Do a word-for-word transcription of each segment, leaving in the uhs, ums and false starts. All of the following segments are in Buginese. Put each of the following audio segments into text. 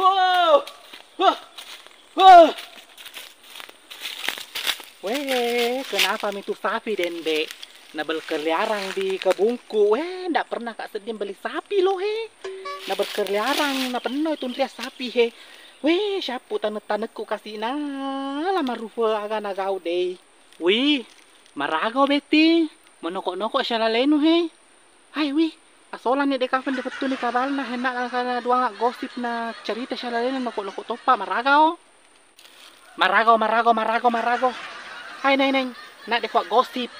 Oh! Wah! Wah! Weh, kenapa mitu sapi, Dende? Na berkeliaran di kebungku. Weh, ndak pernah ka sedding beli sapi lo, he. Na berkeliaran, na penno itu nria sapi, he. Weh, syappu tane-tanekku kasina. Lama rupa aga na gau dei. Wih, maraga o Betti. Menoko-noko sialalenu, he. Hai, wih, asolani de kafeng de fettuni kabalna, henna kana duanga gosip na cerita sialalena noko-noko toppa, maraga o. Marago, marago, marago, marago. Hai, Neneng, nak de kua gosip.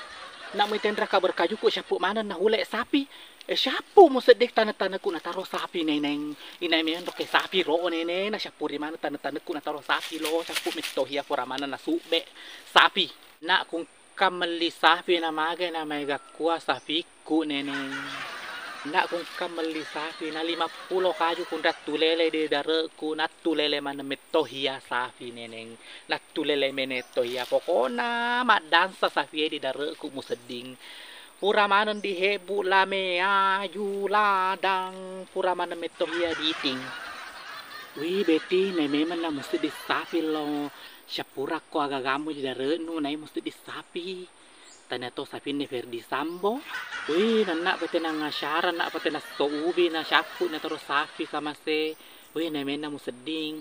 Nak mui tenra kabar kajuku syappu maneng na hule sapi. Eh, syappu musedding tane-taneku nataro sapi, Neneng. Inai menro ke sapi ro, Neneng, na syappuri maneng tane-taneku nataro sapi lo, syappu metto hia pura maneng na subbe sapi. Nak kung Engka melli sapi na magai na maega kua sapikku, Neneng. Nak kungka melli sapi na lima pulo kaju kunra tulele di dare'ku, nattulele maneng metto hia sapi, Neneng. Nattulele menetto hia. Pokona maddansa sapie di dare'ku musedding. Pura maneng dihebbu lamea, aju, ladang, pura maneng metto hia diting. Wi, Beti, nai memeng na musedding sapi lo. Syappurako agagamu di dare'nu, nai musedding sapi. Tania to sapinna Ferdi Sambo. Wih, nanna pete nangasyara, nanna pete nasso ubi, na syappu na taro sapi kamase. Wih, nai menna musedding.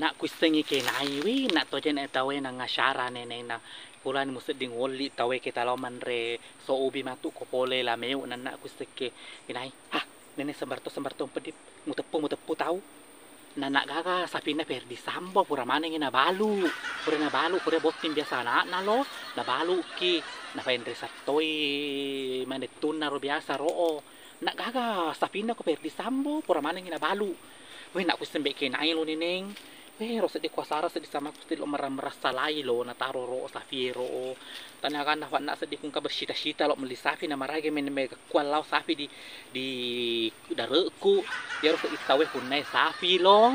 Nak kuissengi ke nai, wih, nak toje na tawe nangasyara, Neneng, na purani musedding wolli tawe ke talo manre so ubi matu ko pole lameu, nanna kuissekke inai. Hah, Neneng, sembarto, sembarto peddi, muteppu, muteppu tau. Nanna gaga sapinna Ferdi Sambo pura manengi nabalu. Pura nabalu, pura botting biasa anakna lo, nabaluki, napaenre sattoi manettunna ro biasa ro'o. Nak gaga sapinna ko Ferdi Sambo pura manengi nabalu. Weh, nak kuisseng bekke nai lo, Neneng. Weh, ro seddi kuasara seddi sama kusti lo merang-merang salai lo nataro ro sapie ro. Tanaganna fanna seddi kungka bersita-sita lo melli sapi na marage men mega kua lao sapi di, di dare'ku. Iyaro seddi tauwe punnai sapi lo.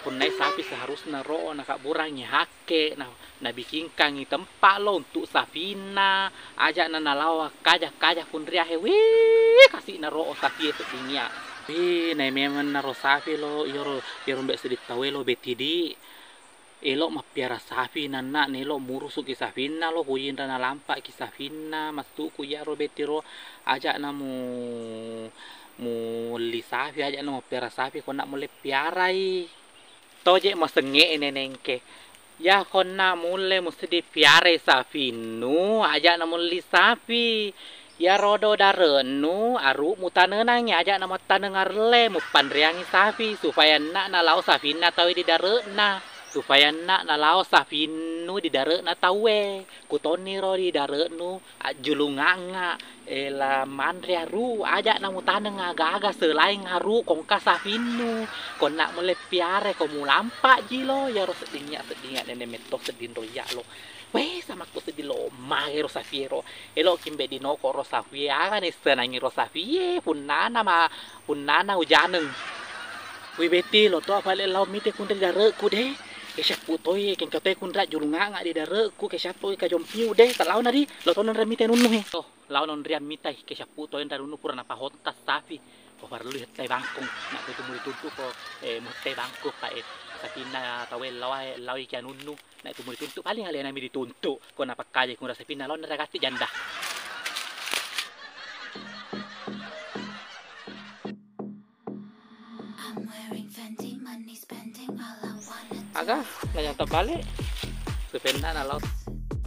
Punnai sapi seharusna ro nakabburangi hakke na, nabikingkangi tempa lo untuk sapinna. Aja na nalao kaja-kaja kunriahe. Wih, kasi'na ro sapie seddingia. Wih, nai memenna ro sapi lo, iyaro, iyaro mbe seddi tauwe lo Beti di. Elo mappiara sapi nanna, nelo murusuki sapinna lo, kujinra nalampaki sapinna, mattuku iyaro Beti ro, aja na mu, muelli sapi, aja na mappiara sapi, ko nak mulle piarai. Toje masengnge e, Nenengke. Ya, ko nak mulle musti dipiarai sapinnu, aja na muelli sapi. Iyarodo dare'nu, aru mutanenangngi, aja na mattaneng arelle, muppanreangngi sapi, supaya enna'na lao sapinna tauwe di dare'na, supaya enna'na lao sapinnu di dare'na tauwe. Kutonniro di dare'nu, ajjulungangnga, ela manre aru, aja na mutaneng aga-aga selaing aru, kongka sapinnu, konna mulle piare ko mulampa ji lo, iyaro seddingngi, seddingngi nenne metto sedding royya lo. Weh, samakku seddi lo, magero sapiero. Eloki mbe dinoko ro sapie, aga nissenangi ro sapie, punnana ma, punnana ujaneng. Wi Beti, lo to apa le lao mite kunre dare'ku de. Ke syappu toi, ke engka toi kunra julunganga di dare'ku, ke syappu kajompiu de, talaona di, lo to nonre mite nunnu he. Oh, lao nonriang mitai, ke syappu toi nra nunnu pura napahontas sapi. Ko parellu hettai bangkong, nak kutu muri tuntu ko, eh, muhettai bangkong pa, eh, sapinna tauwe lao, lao iki anunnu. Naetu murituntu paling alenami dituntu, ko napakkajai kunra sapinna laonna ragatti janda. Aga, najang terbalik. Supenna nalao.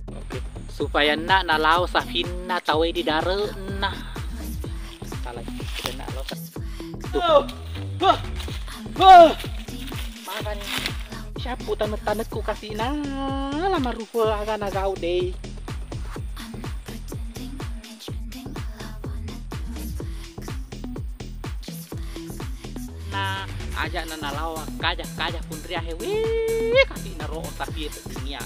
Oke. Supayanna nalao sapinna tauwe di dare'na. Salah, supayanna nalao sa-, tuh. Magani. Syappu tanne-tannekku kasina, lama rupa aga nagau dei. Na, aja na nalawa kaja-kaja punriahe, wih, kasina ro sapie seddingia.